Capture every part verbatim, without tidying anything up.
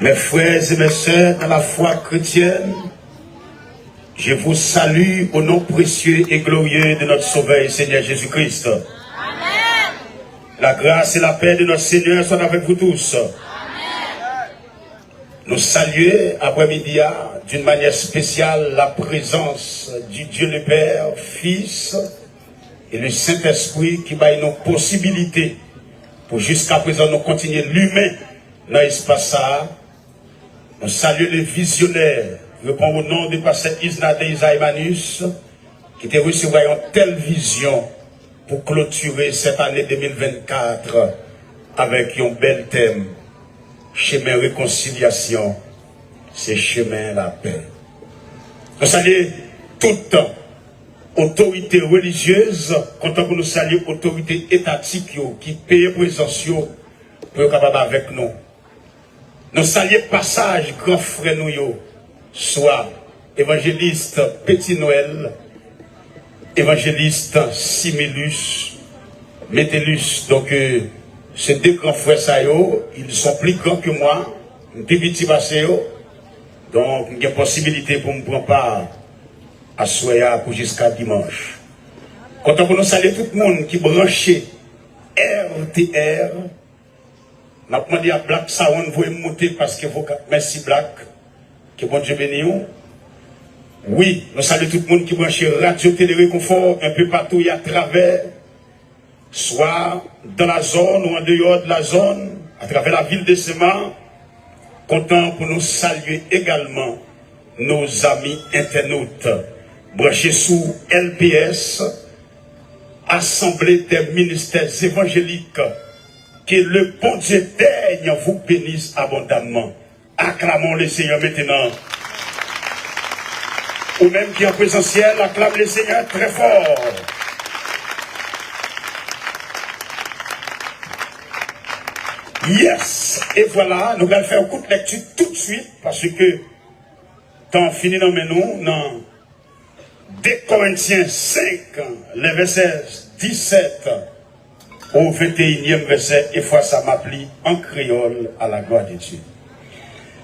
Mes frères et mes sœurs dans la foi chrétienne, je vous salue au nom précieux et glorieux de notre Sauveur et Seigneur Jésus-Christ. La grâce et la paix de notre Seigneur soient avec vous tous. Nous saluons après-midi d'une manière spéciale la présence du Dieu le Père, Fils et le Saint-Esprit qui bay nou posibilité pour jusqu'à présent nous continuer l'humain dans l'espace ça. Nou salye le vizyonè, yo pran o non de pastè Isnade Isaimanus, ki te resevwa yon tèl vizyon pou klotire sèt ane de mil vennkat avèk yon bèl tèm, Chemen rekonsilyasyon, se chemen lapè. Nou salye tout otorite relijyez, kontan pou nou salye otorite etatik yo ki peye prezans yo pou yo kapab avèk nou. Nou salye pasaj gran frè nou yo, swa evanjelis Petit Noël, evanjelis Similus, Metellus. Donk, euh, se de gran frè sa yo, ils sont plus grands que moi, m pi piti pase yo. Donk, m gen posibilite pou m pran pa aswè a pou jiska dimanch. Kontan pou nou salye tout moun ki branche R T R. N ap mande a Black Sound voye m moute paske voka-, mèsi Black. Ke Bondye beni w. Wi, nou salye tout moun ki branche Radyo Tele Rekonfò enpe patou e atravè, swa dans la zone ou en dehors de la zone, atravè lavil de Sema. Kontan pou nou salye egalman nos amis internautes branche sou L P S, Assemblée des ministères évangéliques. Que le bon Dieu daigne vous bénisse abondamment. Acclamons le Seigneur maintenant. Ou menm ki an prezansyèl, acclame le Seigneur très fort. Yes! E vwala, nou pral fè yon kout lèkti toutswit paske tan fini nan men nou nan de Korentyen senk, le vèsè disèt o venteyinyèm vèsè, e fwa sa m ap li an kreyòl, à la gloire de Dieu.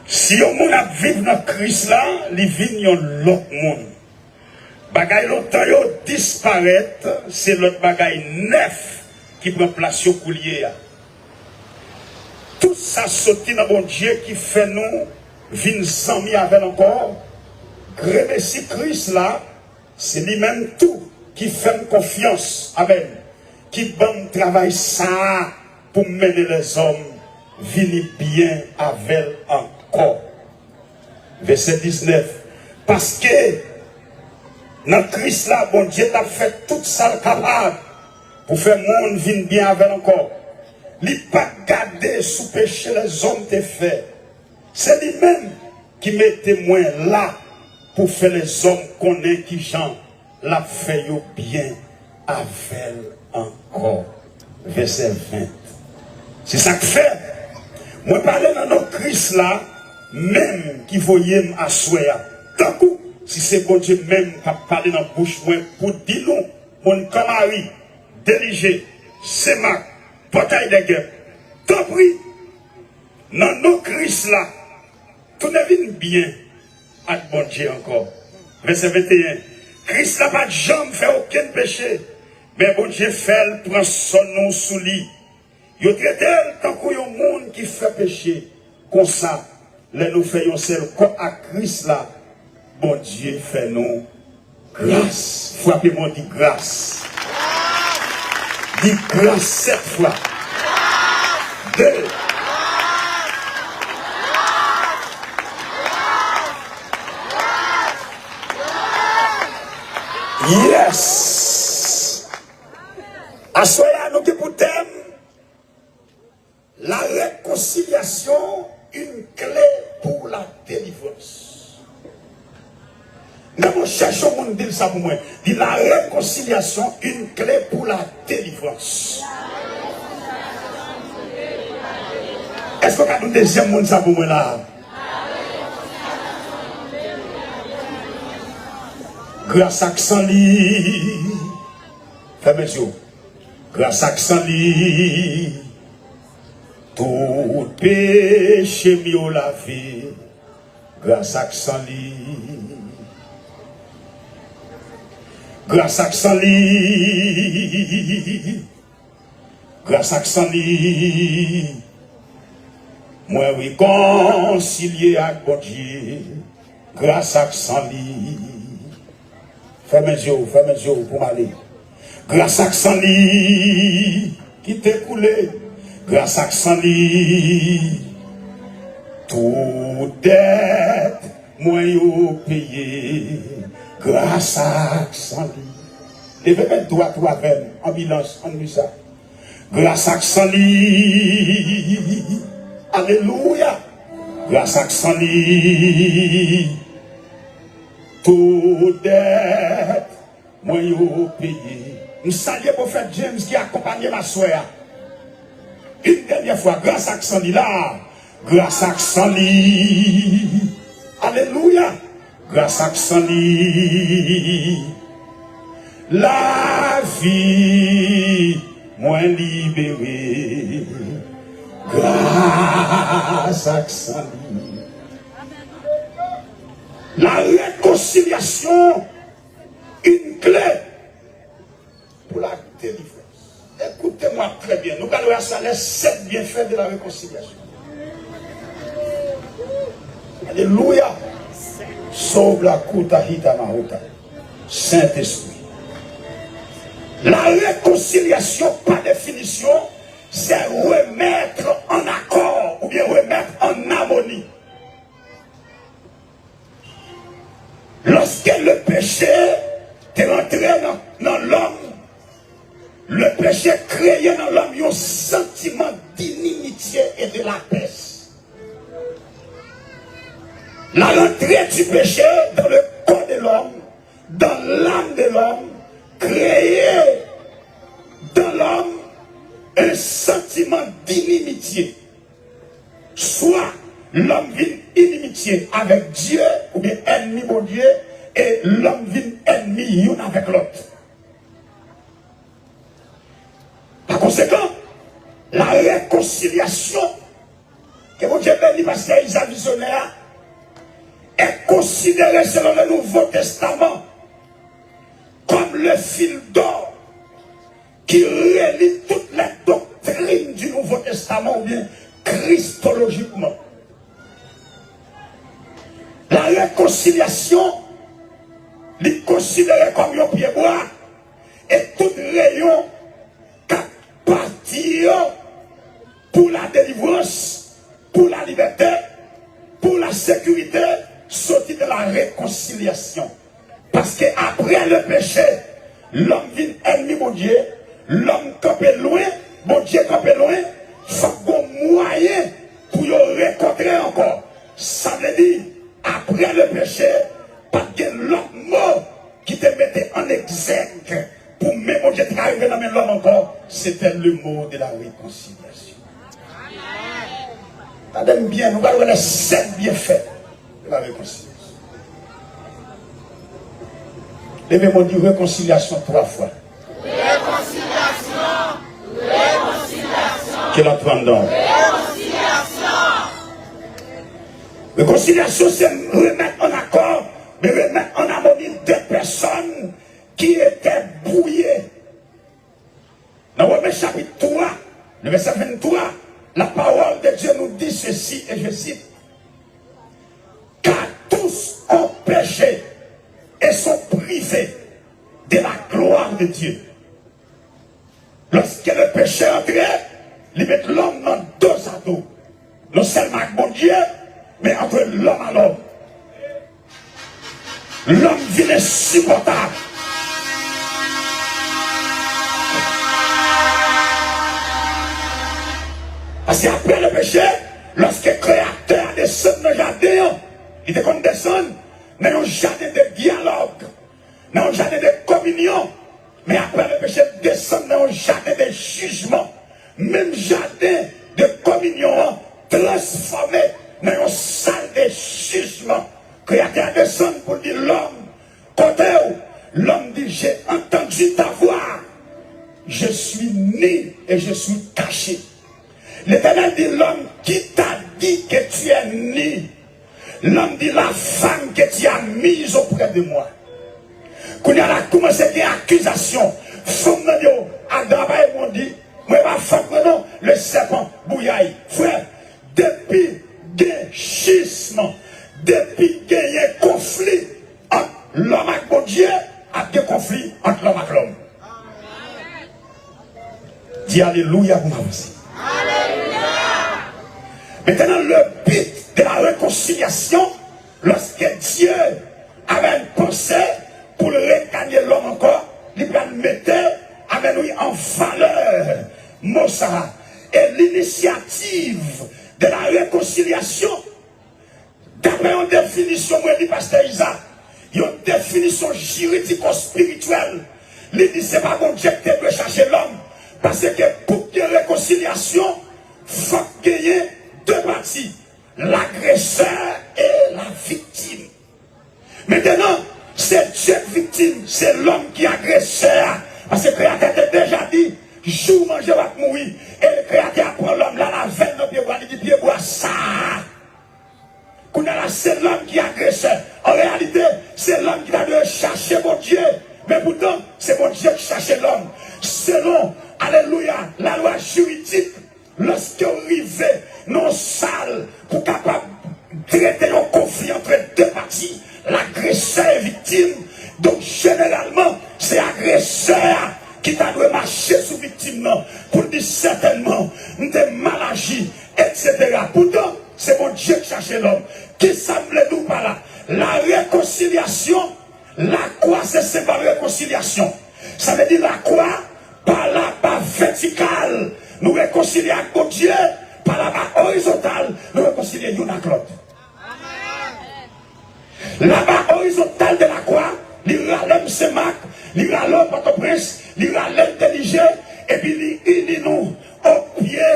Si yon moun ap viv nan Kris la, li vin yon lòt moun. Bagay lontan yo disparèt, se lòt bagay nèf ki pran plas yo koulye a. Tout sa soti nan Bondye ki fè nou vin zanmi avè l ankò. Gremesi Kris la, se li menm tou ki fè m konfyans, amèn, ki ban m travay sa a pou m mennen lèzòm vini byen avè l ankò. Vèsè diznèf. Paske nan Kris la, Bondye t ap fè tout sa l kapab pou fè moun vin byen avè l ankò. Li pa t gade sou peche lèzòm te fè. Se li menm ki mete mwen la pou fè lèzòm konnen kijan l ap fè yo byen avè l ankò. Vèsè ven. Se sa k fè mwen pale nan non Kris la, menm ki voye m aswè a, tankou si se Bondye menm k ap pale nan bouch mwen pou di nou, moun Kanmari, Delije, Senmak, Pòtay dè Gèp, tanpri, nan non Kris la, tounen vin byen ak Bondye ankò. Vèsè venteyen. Kris la pa t janm fè okenn peche, men Bondye fè l pran sòn nou sou li. Yo trete l tankou yon moun ki fè peche. Konsa, lè nou fè yon sèl kò ak Kris la, Bondye fè nou gras. Frape mwen, di gras. Di gras sèt fwa. De. Yes! Aswè a, nou gen pou tèm, la réconciliation, une clé pour la délivrance. Men mwen chèche yon moun di l sa pou mwen. Di la réconciliation, une clé pour la délivrance. Èske w ka di yon dezyèm moun sa pou mwen la? Gras ak san li. Fèmen zye w. Gras ak san li. Tou Tout peche m yo lave gras ak san li. Gras ak san li. Gras ak san li. Mwen rekonsilye ak Bondye. Gras ak san li. Fèmen je w, fèmen je w pou m ale. Gras ak san li ki te koule. Gras ak san li. Tout dèt mwen yo peye. Gras ak san li. Leve men dwat ou avè m, anbilans, ann li sa. Gras ak san li. Alelouya. Gras ak san li. Tout dèt mwen yo peye. M salye pwofèt James ki akonpanye m aswè a. Yon dènyè fwa, gras ak san li la. Gras ak san li. Alelouya. Gras ak san li. Lavi mwen libere. Gras ak san li. La rekonsilyasyon, yon kle pou la delivrans. Écoutez-moi très bien. Nou pral wè sa, les sept bienfaits de la réconciliation. Alelouya. Sovla kuta hita mahuta. Sentespri. La rekonsilyasyon, pa definisyon, se remèt an akò oubyen remèt an amoni. Lorsque le péché te rantre nan, nan lòm, le péché kreye nan lòm yon santiman d'inimitié et de la pès. La rentrée du péché dans le corps de l'homme, dans l'âme de l'homme, créait dans l'homme un sentiment d'inimitié. Swa lòm vin inimitye avèk Dye, oubyen ènmi Bondye, e lòm vin ènmi youn avèk lòt. Pa konsekan, la rekonsilyasyon, ke Bondye beni pastè Iza vizyonè a, est considérée selon le Nouveau Testament comme le fil d'or qui relie toutes les doctrines du Nouveau Testament, oubyen kristolojikman. La rekonsilyasyon, li konsidere kòm yon pyebwa, e tout reyon kat pati yo pou la delivrans, pou la libète, pou la sekirite, soti de la rekonsilyasyon. Paske apre le peche, lòm vin ènmi Bondye, lòm kanpe lwen, Bondye kanpe lwen, fòk gon mwayen pou yo rekontre ankò. Sa vle di, apre le peche, pa t gen lòt mo ki te mete an egzèk pou men Bondye te ka rive nan men lòm ankò, se te le mo de la rekonsilyasyon. Gade m byen, nou pral wè les sept bienfaits de la réconciliation. Leve men w, di rekonsilyasyon twa fwa. Rekonsilyasyon, rekonsilyasyon, ke l antre anndan w. Rekonsilyasyon. Rekonsilyasyon se remèt an akò, men remèt an amoni de pèsòn ki te bwouye. Dans Romains chapitre trois, le verset vingt-trois, la parole de Dieu nous dit ceci, et je cite, car tous ont péché et sont privés de la gloire de Dieu. Lorsque le péché entre, li met lòm nan dozado. Non sèlman ak Bondye, men ant lòm a lòm. Lòm vin ensipòtab. Paske apre le peche, lòske Kreyatè a desann nan jaden an, li te konn desann nan yon jaden de dyalòg, nan yon jaden de kominyon, men apre le peche, desann nan yon jaden de jijman. Menm jaden de kominyon an transfòme nan yon sal de jijman. Kreyatè a desann pou l di lòm, kote w? Lòm di, j'ai entendu ta voix, je suis nu et je suis caché. L'Éternel dit, l'homme qui t'a dit que tu es nu, l'homme dit, la femme que tu as mise auprès de moi. Kounye a la koumanse gen akizasyon. Fanm nan di w, Adan pa e moun di, mwen pa fanm mwen non, le serpent, bouyay. Frè, depi gen schisme, depi genyen konfli ant lòm ak Bondye, ap gen konfli ant lòm ak lòm. Di alelouya pou m avanse. Maintenant, le but de la réconciliation, lorsque Dieu avait une pensée pour récagner l'homme encore, li pral mete, amen, wi, an valè mo sa a. Et l'initiative de la réconciliation, daprè yon definisyon mwen li, pastè Iza, yon definisyon jiridiko-espirityèl, li di se pa Bondye ki te dwe chache lòm, paske pou gen rekonsilyasyon, fòk genyen de pati, lagresè e laviktim. Mentnan, se Dye k viktim, se lòm ki agresè a, paske Kreyatè te deja di, jou w manje w ap mouri, e Kreyatè a pran lòm la, l avè l nan pyebwa, li di pyebwa sa a. Kounye a la, se lòm ki agresè. An reyalite, se lòm ki ta dwe chache Bondye. Men poutan, se Bondye ki chache lòm. Selon, alelouya, lalwa jiridik, lòske w rive nan yon sal pou kapab trete yon konfli ant de pati, lagresè e viktim, donk jeneralman, se agresè a ki ta dwe mache sou viktim nan pou l di sètènman, m te mal aji, etsetera. Poutan, se Bondye k chache lòm. Kisa m vle di w pa la? La rekonsilyasyon, lakwa se senbòl rekonsilyasyon. Sa vle di lakwa, pa la ba vètikal, nou rekonsilye ak Bondye, pa la ba orizontal, nou rekonsilye youn ak lòt. Laba orizontal de lakwa, li rale m Senmak, li rale w Pòtoprens, li rale l Delize, epi li ini nou o pye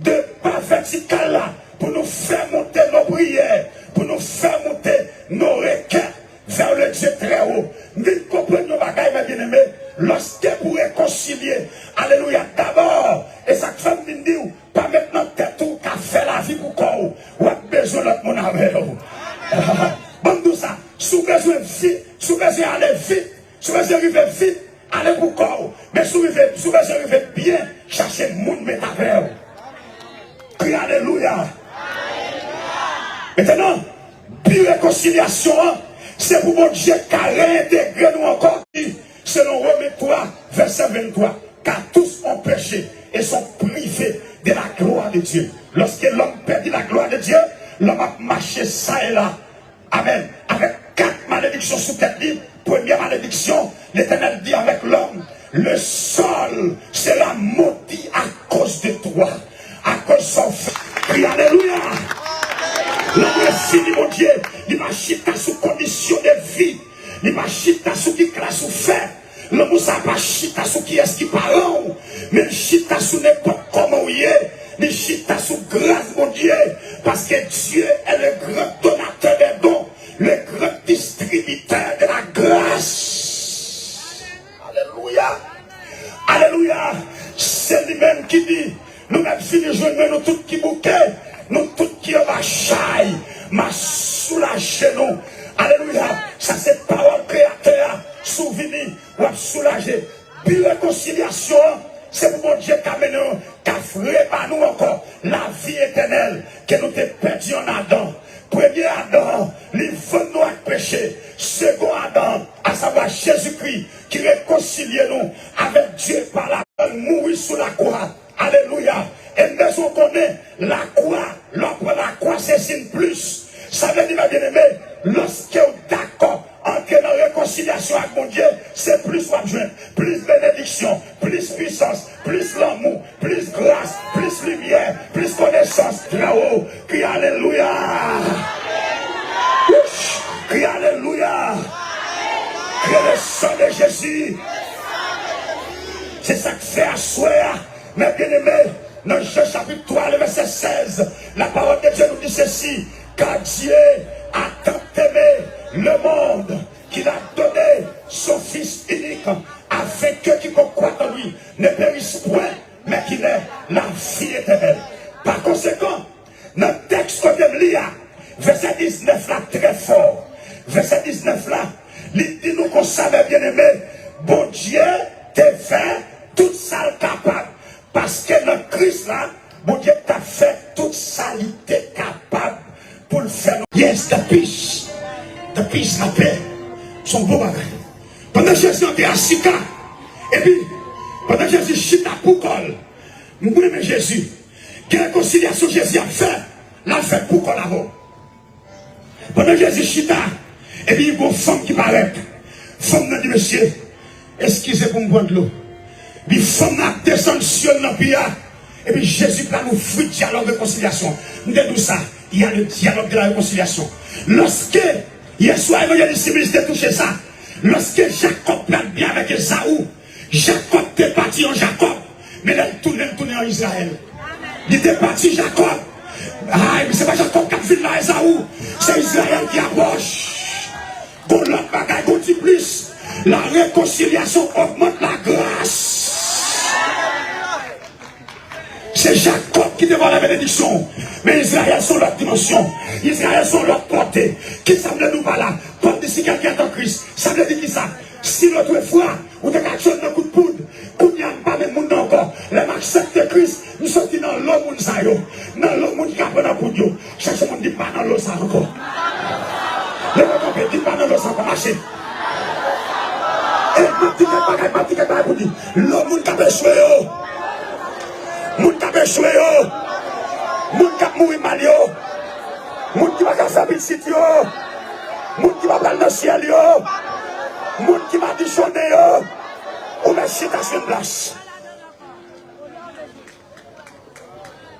de ba vètikal la, pou nou fè monte nos prières, pou nou fè monte nos requêtes vers le Dieu très haut. M vin konprann yon bagay, mè byeneme, lòske pou rekonsilye, alelouya, dabò, e sa k fè m vin di w, pa met nan tèt ou w ka fè lavi pou kò w, w ap bezwen lòt moun avè w. Ban m di w sa, si w bezwen vit, si w bezwen ale vit, si w bezwen rive vit, ale pou kò w. Men si w rive, si w bezwen rive byen, chache moun met avè w. Kriye alelouya. Mentnan, bi rekonsilyasyon an, se pou Bondye ka reyentegre nou ankò. Selon Women twa, vèsè venntwa, car tous ont péché et sont privés de la gloire de Dieu. Lòske lòm pèdi la glwa de Dye, lòm ap mache sa e la. Amèn. Avèk kat malediksyon sou tèt li. Premye malediksyon, Letènèl di avèk lòm, le sol sera maudit à cause de toi. Akoz sa w fè. Kriye alelouya. Lòm refini Bondye. Li pa chita sou kondisyon de vi. Li pa chita sou ki klas ou fè. Lanmou sa a pa chita sou kiyès ki paran w, men l chita sou nenpòt kòman w ye. Li chita sou gras Bondye, paske Dieu est le grand donateur des dons, le grand distributeur de la grâce. Alelouya! Alelouya! Se li menm ki di, nou mèt fini jwenn mwen, nou tout ki bouke, nou tout ki anba chay, m a soulaje nou. Alelouya! Sa se pawòl Kreyatè a. Si w vini, w ap soulaje. Bi rekonsilyasyon an, se pou Bondye ka mennen nou, ka reba nou ankò lavi etènèl ke nou te pèdi an Adan. Premye Adan an, li vann nou ak peche. Segon Adan an, asavwa Jezikri, ki rekonsilye nou avèk Dye pa la, mouri sou lakwa. Alelouya. E m bezwen konnen lakwa, lè w pran lakwa, se siy plis. Sa vle di, mè byeneme, lòske w dakò antre nan rekonsilyasyon ak Bondye, se plis w ap jwenn. Plis benediksyon, plis pwisans, plis lanmou, plis gras, plis limyè, plis konesans. Trè wo, kriye alelouya. Wouch, kriye alelouya. Kriye le sang de Jésus. Se sa k fè aswè a, mè byeneme, nan Jan chapit twa, le vèsè sèz, la parole de Dieu nous dit ceci, car Dieu a tant aimé le monde qu'il a donné son Fils unique, afin que quiconque croit en lui ne périsse point, mais qu'il ait la vie éternelle. Pa konsekan, nan tèks kote m li a, vèsè diznèf la trè fò. Vèsè diznèf la, li di nou konsa, mè byeneme, Bondye te fè tout sa l kapab. Paske nan Kris la, Bondye t ap fè tout sa li te kapab pou l fè. Yes, the peace. The peace, lapè. Se yon bon bagay. Pandan Jezi antre a Sika, epi pandan Jezi chita pou kò l, m renmen Jezi. Gen rekonsilyasyon Jezi ap fè, l ap fè pou kò l avè w. Pandan Jezi chita, epi gen yon fanm ki parèt. Fanm nan di, mesye, eskize pou m pran dlo. Epi fanm nan ap desann sye l nan pi a, epi Jezi pral ouvri dyalòg rekonsilyasyon. M te di w sa, il y a le dialogue de la réconciliation. Lòske, yèswa, evanjelis Similis te touche sa, lòske Jakòb pral byen avèk Ezaou, Jakòb te pati an Jakòb, men lè l tounen, l tounen an Izrayèl. Li te pati Jakòb. Ay, men se pa Jakòb k ap vin la, Ezaou. Se Izrayèl ki apwòch. Gon lòt bagay, gon ti plis. La réconciliation augmente la grâce. Se Jakòb ki te vòlè benediksyon w. Men Izrayèl se yon lòt dimansyon. Izrayèl se yon lòt pòte. Kisa m vle di w pa la? Pòt di si kèlken est an Kris. Sa vle di kisa? Si lòtrefwa, ou te ka tchwenn nan kout poud, kounye a m pa menm moun nan ankò. Lè m aksepte Kris, m soti nan lo moun sa yo. Nan lo moun ki ka pran nan poud yo. Chèche moun, di, m pa nan lo sa ankò. Leve kanpe, di, m pa nan lo sa ankò. Mache. E m ap di kèk bagay, m ap di kèk bagay pou di. Lo moun k ap echwe yo. Moun k ap echwe yo. Moun k ap mouri mal yo. Moun ki pa ka fè pitit yo. Moun ki pa pral nan syèl yo. Moun ki madichonnen yo. Ou mèt chita sou yon plas.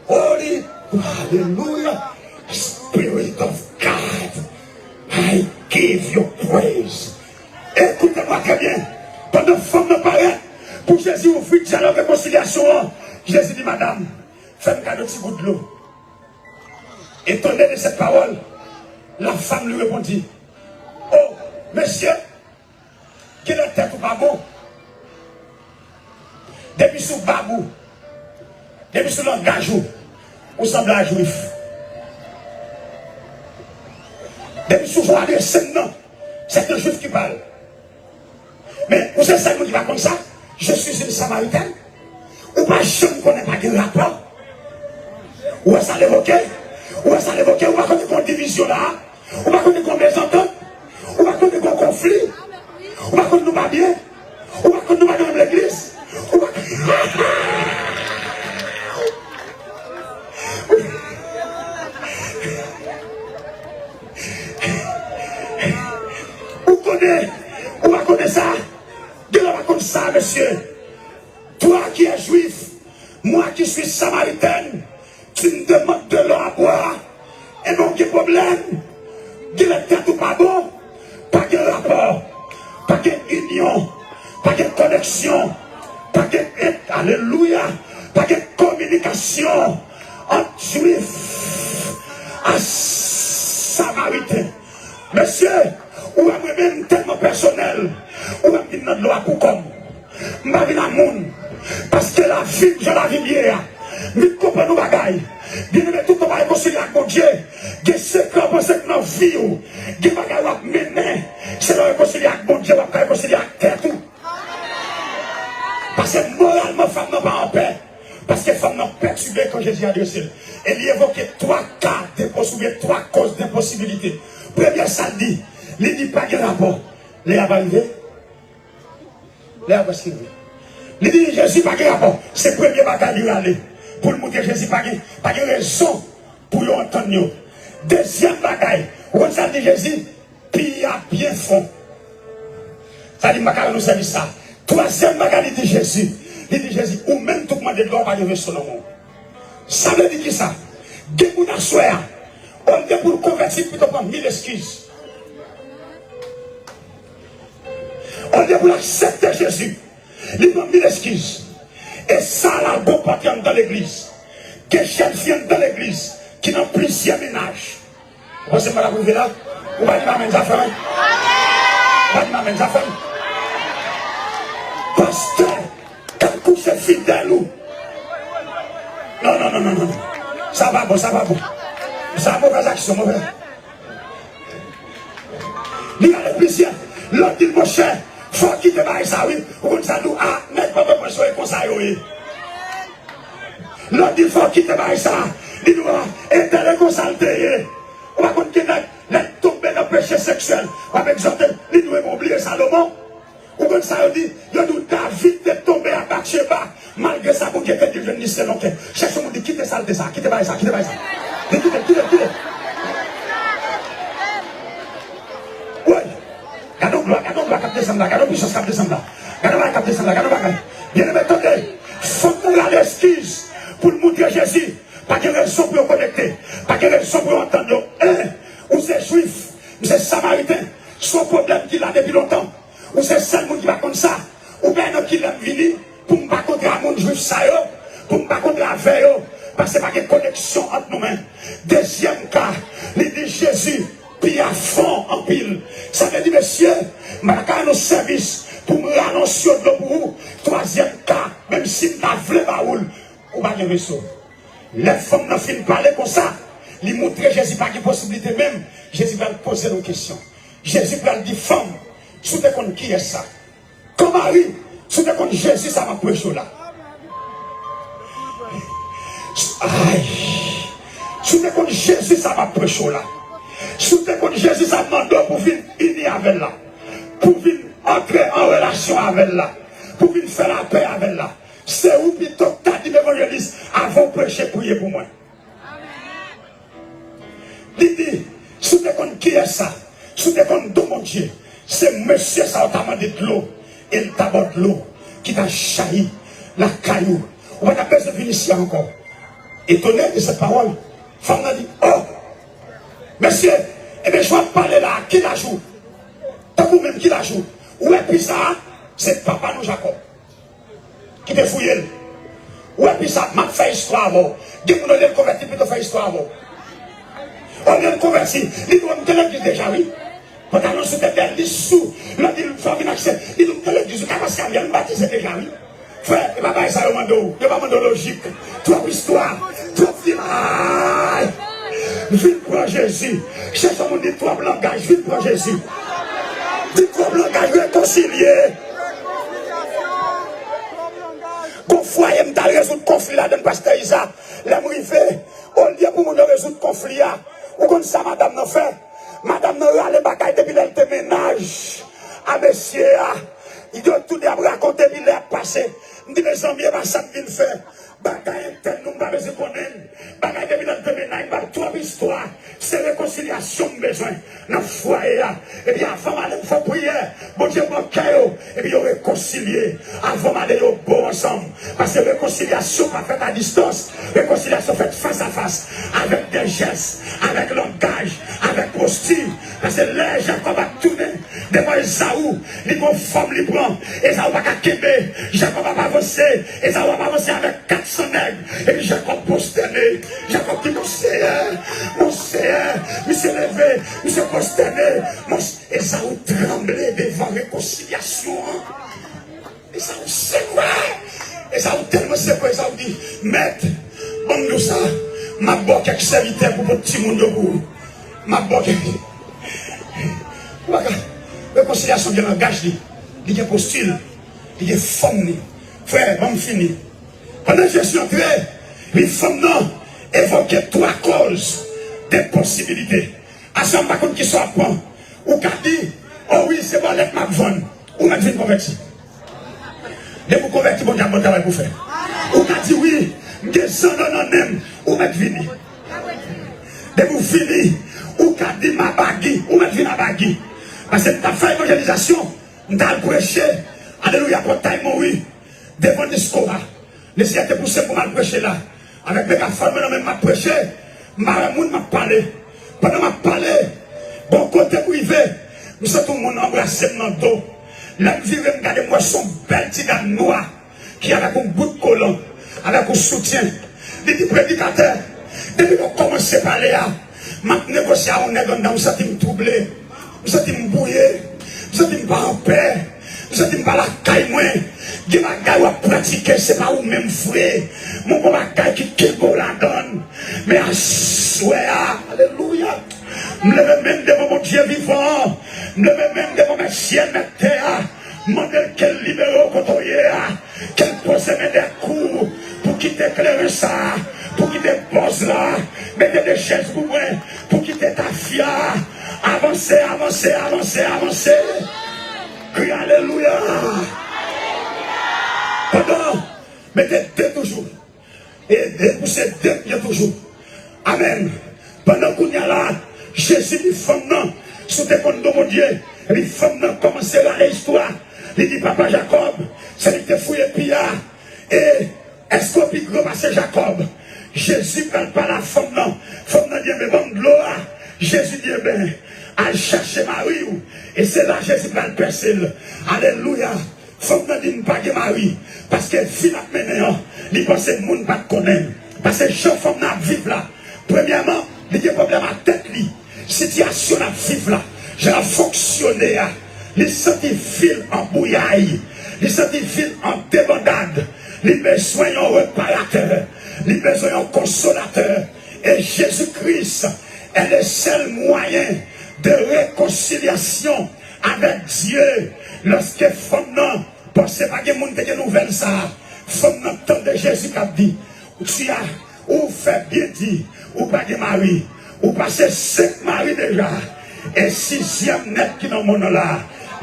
Holy, hallelujah, Spirit of God, I give you praise. Ekoute mwen trè byen. Pandan fanm nan parèt pou Jezi ouvri dyalòg rekonsilyasyon an, Jezi di, madam, fè m kado ti gout dlo. Étonné de cette parole, la femme lui répondit, oh, mesye, kilè tèt ou pa bon? Depi sou bab ou, depi sou langaj ou, ou sanble a Jwif. Depi sou jan w adrese m nan, c'est un Juif qui parle. Men, ou se sèl moun ki pa konn sa, je suis une Samaritaine. Ou pa janm konnen pa gen rapò. Ou wè sa l evoke? Ou wè sa l evoke? Ou pa konnen gen yon divizyon la? Ou pa konnen gen yon mezantant? Ou pa konnen gen yon konfli? Ou pa konnen nou pa byen? Ou pa konnen nou pa nan menm legliz? Ou pa Ou konnen, ou pa konnen sa? Gen lè w pa konn sa, mesye. Toi qui es juif, moi qui suis samaritaine, tu me demandes de l'eau à boire. Ebyen, w gen pwoblèm. Gen lè tèt ou pa bon. Pa gen rapò, pa gen inyon, pa gen koneksyon, pa gen, alelouya, pa gen kominikasyon ant Jwif ak Samariten. Mesye, ou wè mwen menm tèlman pèsonèl, ou wè m vin nan dlo a pou kò m. M pa vin a moun. Paske lavi m, jan lavi m ye a, m vin konprann yon bagay. Byeneme, tout moun pa rekonsilye ak Bondye. Gen sekrè w panse k nan vi w. Gen bagay w ap mennen. Se lè w rekonsilye ak Bondye, w ap ka rekonsilye ak tèt ou. Paske moralman, fanm nan pa anpè. Paske fanm nan pètibe kan Jezi adrese l. E li evoke twa ka de pos-, oubyen twa koz de posibilite. Premye sa l di, li di pa gen rapò. Lè a pa rive. Lè a prèske rive. Li di Jezi pa gen rapò. Se premye bagay li rale. Pou l montre Jezi pa gen, pa gen rezon pou yo antann yo. Dezyèm bagay, ou konn sa l di Jezi? Pi a byen fon. Sa di, m pa ka rann ou sèvis sa. Twazyèm bagay li di Jezi, li di Jezi, ou menm tou k mande dlo a, ou pa gen veso nan men w. Sa vle di kisa? Gen moun aswè a, olye pou l konvèti, l pito pran mil eskiz. Olye pou l aksepte Jezi, li pran mil eskiz. E sa la, gon pati anndan legliz. Gen jèn fi anndan legliz ki nan plizyè mennaj. Ou panse m pa t ap rive la? Ou pa di m amèn, zafè m. Ou pa di m amèn, zafè m. Pastè, k ap kouche fidèl ou. Non, non, non, non, non, non. Sa pa bon, sa pa bon. Sa movèz aksyon, movèz. Li rele plizyè. Lòt di l, monchè, fò w kite bagay sa wi. Ou konn sa nou, a, nèg pa bezwen soye konsa yo ye. Lòt di l, fò w kite bagay sa. Li di w, a, entèl e konsa l te ye. Ou pa konn ki nèg, lè l tonbe nan peche seksyèl, w ap egzòte l. Li di w, e bon, bliye Salomon. Ou konn sa yo di? Yo di w David te tonbe a Batcheba. Malgre sa, Bondye te di l jwenn li selon kè. Chèche moun di, kite salte sa, kite bagay sa, kite bagay sa. Di, kite, kite, kite. Woy! Gade yon glwa, gade yon glwa k ap desann la, gade yon pisans k ap desann la. Gade yon bagay k ap desann la, gade yon bagay. Byeneme, tande. Fòk nou rale eskiz pou l montre Jezi. Pa gen rezon pou yo konekte. Pa gen rezon pou yo antann yo. En, ou se jwif, m se samariten. Se yon pwoblèm ki la depi lontan. Ou se sèl moun ki pa konn sa. Ou pa nan kilè m vini pou m pa kontre a moun jwif sa yo, pou m pa kontre avè yo, paske pa gen koneksyon ant nou menm. Dezyèm ka, li di Jezi pi a fon anpil. Sa vle di, mesye, m pa ka rann ou sèvis pou m rale yon siwo dlo pou ou. Twazyèm ka, menm si m ta vle ba ou l, ou pa gen veso. Lè fanm nan fin pale konsa, li montre Jezi pa gen posiblite menm, Jezi pral poze l yon kesyon. Jezi pral di, fanm, si w te konn kiyès sa? Kan Mari, si w te konn Jezi sa m ap preche w la. Ay! Si w te konn Jezi sa m ap preche w la. Si w te konn Jezi sa m mande w pou vin ini avè l la. Pou vin antre an relasyon avè l la. Pou vin fè lapè avè l la. Se ou pito k ta di m, evanjelis, avan w preche, priye pou mwen. Li di, si w te konn kiyès sa, si w te konn don Bondye, se mesye sa w ta mande dlo, e l ta ba w dlo ki ta jayi lakay ou. Ou pa ta bezwen vin isi a ankò. Etone de cette parole, fanm nan di, oh! Mesye, ebyen, jan w ap pale la, ki laj ou? Tankou menm ki laj ou? Ou wè pi sa a, se papa nou Jakòb ki te fouye l. Ou wè pi sa, m ap fè istwa avè w. Gen moun olye l konvèti, pito fè istwa avè w. Olye l konvèti, li di w, m te legliz deja, wi. Pantalon sou tèt, li sou. Lè w di l, fè w vin aksè, li di w, m te legliz, ou ta pase avè m, m batize deja, wi. Frè, e pa bagay sa yo mande w. Yo pa mande w lojik. Twòp istwa, twòp film. Ay! Vin pran Jezi. Chèche yon moun di twòp langaj, vin pran Jezi. Di twòp langaj, rekonsilye. Gon fwaye m t al rezoud konfli ladann, pastè Iza. Lè m rive, olye pou moun yo rezoud konfli a, ou konn sa madanm nan fè? Madanm nan rale bagay depi lè l te mennaj a mesye a. Yo toude ap rakonte epi lè ap pase. M di, mezanmi, e pa sa m vin fè. Bagay entèn nou, m pa bezwen konnen l. Bagay depi lè l te mennaj, m pa twòp istwa. Se rekonsilyasyon m bezwen nan fwaye a. Epi avan m ale, m fè priyè. Bondye pran kè yo. Epi yo rekonsilye. Avan m ale, yo bon ansanm. Paske rekonsilyasyon pa fèt a distans. Rekonsilyasyon fèt fas a fas. Avèk de jès, avèk langaj, avèk posti. Paske lè Jakòb ap tounen devan Ezaou, li gon fòm li pran. Ezaou pa ka kenbe. Jakòb ap avanse. Ezaou ap avanse avèk kat san nèg. Epi Jakòb pwostène. Jakòb di, Mon Seyè, mon Seyè. Misye leve, misye pwostène. Mon, Ezaou tranble devan rekonsilyasyon an. Ezaou sekwe. Ezaou tèlman sekwe, Ezaou di, Mèt, ban m di w sa, m ap ba w kèk sèvitè pou pot timoun yo pou ou. M ap ba w kèk. Ou pa ka. Rekonsilyasyon gen langaj li, li gen posti l, li gen fòm li. Frè, ban m fini. Pandan Jezi antre, epi fanm nan evoke twa kòz de posibilite. Aswè a m pa konn kisa w ap pran. Ou ka di, o wi, se bòlèt m ap vann. Ou mèt vin konvèti. Depi w konvèti, Bondye ap ban w travay pou w fè. Ou ka di, wi, m gen zanno nan nen m. Ou mèt vini. Depi w vini, ou ka di, m abagi. Ou mèt vin abagi. Paske m t ap fè evanjelizasyon, m t al preche. Alelouya, pòtay mouri devan disko a. Lesenyè te pouse m pou m al preche la. Avèk megafòn mwen nan men m, m ap preche. M pa wè moun, m ap pale. Pandan m ap pale, bon kote m rive, m santi yon moun anbrase m nan do. Lè m vire, m gade, m wè se yon bèl ti dam nwa ki avèk yon bout kolan, avèk yon soutyen. Li di, predikatè, depi nou kòmanse pale a, m ap negosye a yon nèg anndan, m santi m twouble. M santi m bwouye. M santi m pa anpè. M santi m pa lakay mwen. Gen bagay w ap pratike, se pa ou menm vre. Men gon bagay ki kenbe w ladan l. Men aswè a, alelouya, m leve men m devan Bondye vivan an. M leve men m devan Mèt syèl, Mèt tè a. Mande l ke l libere w kote w ye a. Ke l poze men dèyè kou w pou kite kleren sa a, pou kite bòz la a. Mete de chèz pou mwen, pou kite tafya a. Avanse, avanse, avanse, avanse. Kri alelouya. Pandan, mete de toujou. E, e pou se de pye toujou. Amèn. Pandan kounye a la, Jezi di fanm nan, si w te konn don Bondye, epi fanm nan kòmanse rale istwa. Li di papa Jakòb, se li ki te fouye pi a. E èske w pi gran pase Jakòb? Jezi pral pale a fanm nan. Fanm nan di, enben, ban m dlo a. Jezi di, enben, al chache mari w. E se la Jezi pral pèse l. Alelouya. Fanm nan di m pa gen mari, paske vi l ap mennen an, li panse moun pa t konnen l. Paske jan fanm nan ap viv la, premyèman, li gen pwoblèm ak tèt li. Sitiyasyon l ap viv la, jan l ap fonksyone a, li santi vi l an bouyay, li santi vi l an debandad, li bezwen yon reparatè, li bezwen yon konsolatè. E Jezi Kris est le seul moyen de réconciliation avec Dieu. Lòske fanm nan panse pa gen moun te gen nouvèl sa a, fanm nan tande Jezi k ap di, tu as, ou fè byen di, ou pa gen mari, ou pase senk mari deja, e sizyèm nèg ki nan mond nan la,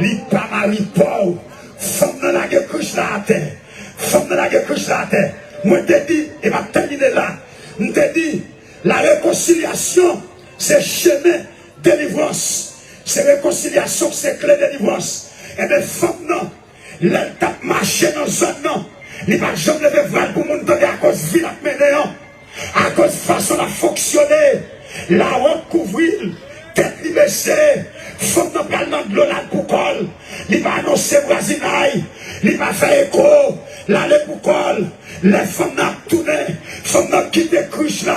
li pa mari pa w. Fanm nan lage krich la atè. Fanm nan lage krich la atè. Mwen te di, e m ap tèmine la, m te di, la réconciliation, se chemen delivrans. Se rekonsilyasyon ki se kle delivrans. Enben, fanm nan, lè l t ap mache nan zòn nan, li pa t janm leve vwa l pou moun tande akoz vi l ap mennen an, akoz fason l ap fonksyone. Lawont kouvri l, tèt li bese. Fanm nan pral nan dlo l al pou kò l. Li pa anonse vwazinay, li pa fè eko, l ale pou kò l. Lè fanm nan ap tounen, fanm nan kite krich la,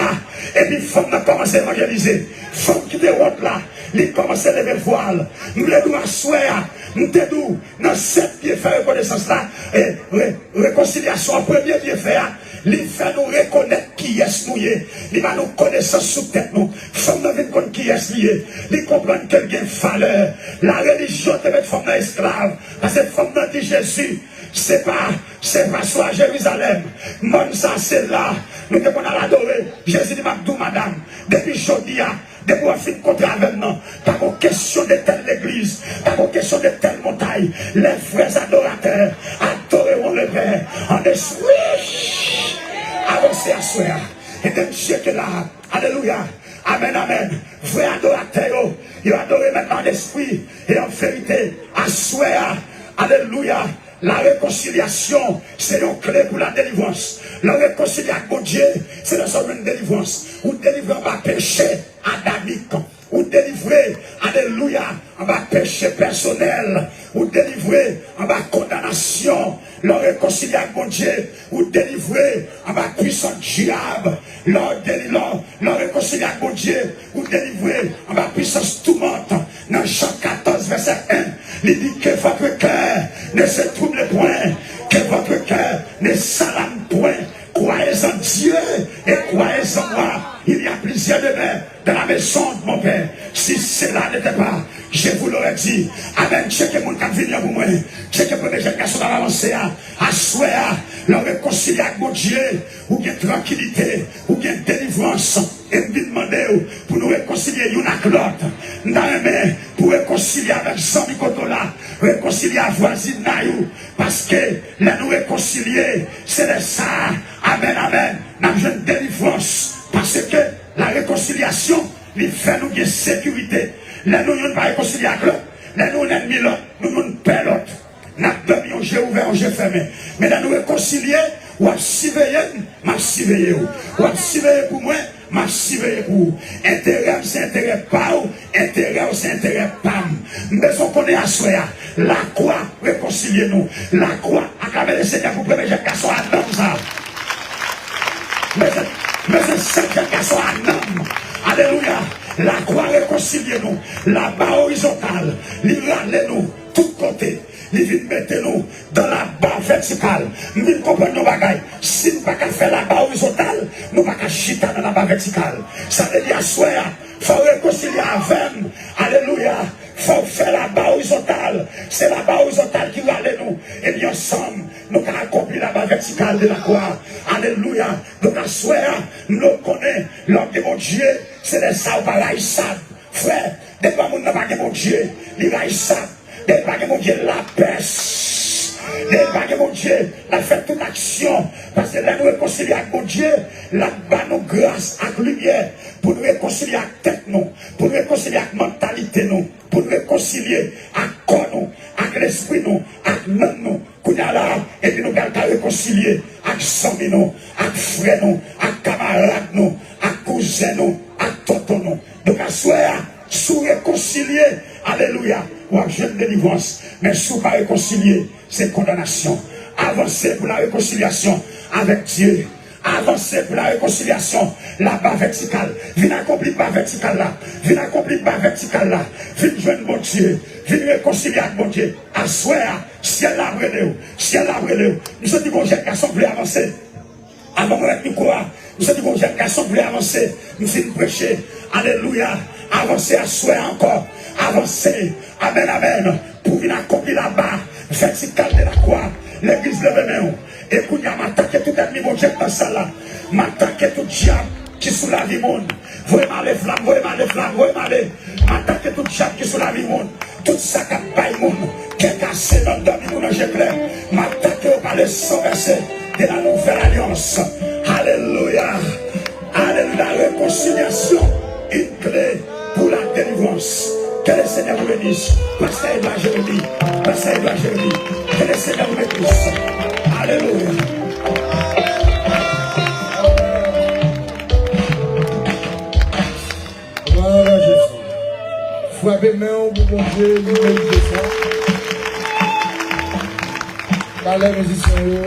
epi fanm nan kòmanse evanjelize. Fanm ki te wont la, li kòmanse leve vwa l. M vle di w aswè a, m te di w, nan sèt byefè rekonesans la, e re-, rekonsilyasyon an, premye byefè a, li fè nou rekonèt kiyès nou ye. Li ba nou konesans sou tèt nou. Fanm nan vin konn kiyès li ye. Li konprann ke l gen valè. Larelijyon te met fanm nan esklav. Paske fanm nan di Jezi, se pa, se pa swa Jerizalèm. Mòn sa se la nou te konn al adore. Jezi di, m ap di w, madanm, depi jodi a, depi w ap fin kontre avè m nan, pa gon kesyon de tèl legliz, pa gon kesyon de tèl montay. Les vrais adorateurs adoreront le Père en esprit. Avanse aswè a. E de Dye ke la. Alelouya. Amèn, amèn. Vrè adoratè yo, yo adore Mèt la an espri e an verite. Aswè a, alelouya, la rekonsilyasyon se yon kle pou la delivrans. Lè w rekonsilye ak Bondye, se lè sa w jwenn delivrans. Ou delivre anba peche adamik. Ou delivre, alelouya, anba peche pèsonèl. Ou delivre anba kondanasyon. Lè w rekonsilye ak Bondye, ou delivre anba pwisans dyab. Lè w deli-, lè w, lè w rekonsilye ak Bondye, ou delivre anba pwisans toumant. Nan Jan katòz, vèsè en, li di, que votre cœur ne se trouble point, que votre cœur ne s'alarme point. Croyez en Dieu et croyez en moi. Il y a plusieurs demeures dans la maison de mon Père. Si cela n'était pas, je vous l'aurais dit. Amèn. Tcheke moun k ap vini an pou mwen. Tcheke premye jèn gason k ap avanse a. Aswè a, lè w rekonsilye ak Bondye, ou gen trankilite, ou gen delivrans. E m vin mande w pou nou rekonsilye youn ak lòt. M ta renmen pou w rekonsilye avèk zanmi kote w la, rekonsilye ak vwazinay ou. Paske lè nou rekonsilye, se lè sa a, amèn, amèn, n ap jwenn delivrans. Paske la rekonsilyasyon, li fè nou gen sekirite. Lè nou youn pa rekonsilye ak lòt, lè nou youn ènmi lòt, nou youn pè lòt. N ap dòmi yon je ouvè, yon je fèmen. Men lè nou rekonsilye, w ap siveye m, m ap siveye w. W ap siveye pou mwen, m ap siveye pou ou. Enterè m se enterè pa w, enterè w se enterè pa m. M bezwen konnen aswè a, lakwa rekonsilye nou. Lakwa, aklame Lesenyè pou premye jèn gason Adan sa. Mezanmi, mezanmi, sèt jèn gason Adan. Alelouya. Lakwa rekonsilye nou. Laba orizontal, li rale nou. tout kote. Li vin mete nou dan laba vètikal. M vin konprann yon bagay. Si n pa ka fè laba orizontal, nou pa ka chita nan laba vètikal. Sa vle di aswè a, fò w rekonsilye avè m. Alelouya. Fò w fè laba orizontal. Se laba orizontal ki rale nou. Epi ansanm, nou ka akonpli laba vètikal de lakwa. Alelouya. Donk aswè a, nou konnen, lè w gen Bondye, se lè sa ou pa rayisab. Frè, depi yon moun nan pa gen Bondye, li rayisab. Depi pa gen Bondye, lapès. Depi pa gen Bondye, l ap fè tout aksyon. Paske lè nou rekonsilye ak Bondye, l ap ba nou gras ak limyè pou nou rekonsilye ak tèt nou, pou nou rekonsilye ak mantalite nou, pou nou rekonsilye ak kò nou, ak lespri nou, ak nanm nou. Kounye a la, epi nou pral ka rekonsilye ak zanmi nou, ak frè nou, ak kamarad nou, ak kouzen nou, ak tonton nou. Donk aswè a, si w rekonsilye, alelouya, w ap jwenn delivrans. Men si w pa rekonsilye, se kondanasyon. Avanse pou la rekonsilyasyon avèk Dye. Avanse pou la rekonsilyasyon. Laba vètikal. Vin akonpli pa vètikal la. Vin akonpli pa vètikal la. Vin jwenn Bondye. Vin rekonsilye ak Bondye. Aswè a, syèl la ap rele w. Syèl la ap rele w. M santi gon jèn gason vle avanse. Avan mwen mèt mikwo a, m santi gon jèn gason vle avanse. M fin preche. Alelouya. Avanse aswè a ankò. Avanse. Amèn, amèn. Pou vin akonpli laba vètikal de lakwa. Legliz, leve men w. E kounye a, m atake tout ènmi Bondye k nan sal la. M atake tout dyab ki sou lavi moun. Voye m ale, flam, voye m ale, flam, voye m ale. M atake tout dyab ki sou lavi moun. Tout sa k ap bay moun kè kase nan dòmi moun an je klè. M atake yo pa le san vèse de la nouvelle alliance. Alelouya. Alelouya. Rekonsilyasyon, une clé pour la délivrance. Que le Seigneur vous bénisse. Pastè Edouard Jérémie. Pastè Edouard Jérémie. Que le Seigneur vous bénisse. Alelouya. Glwa a Jezi. Frape men w pou Bondye, li merite sa. Talè mizisyen yo.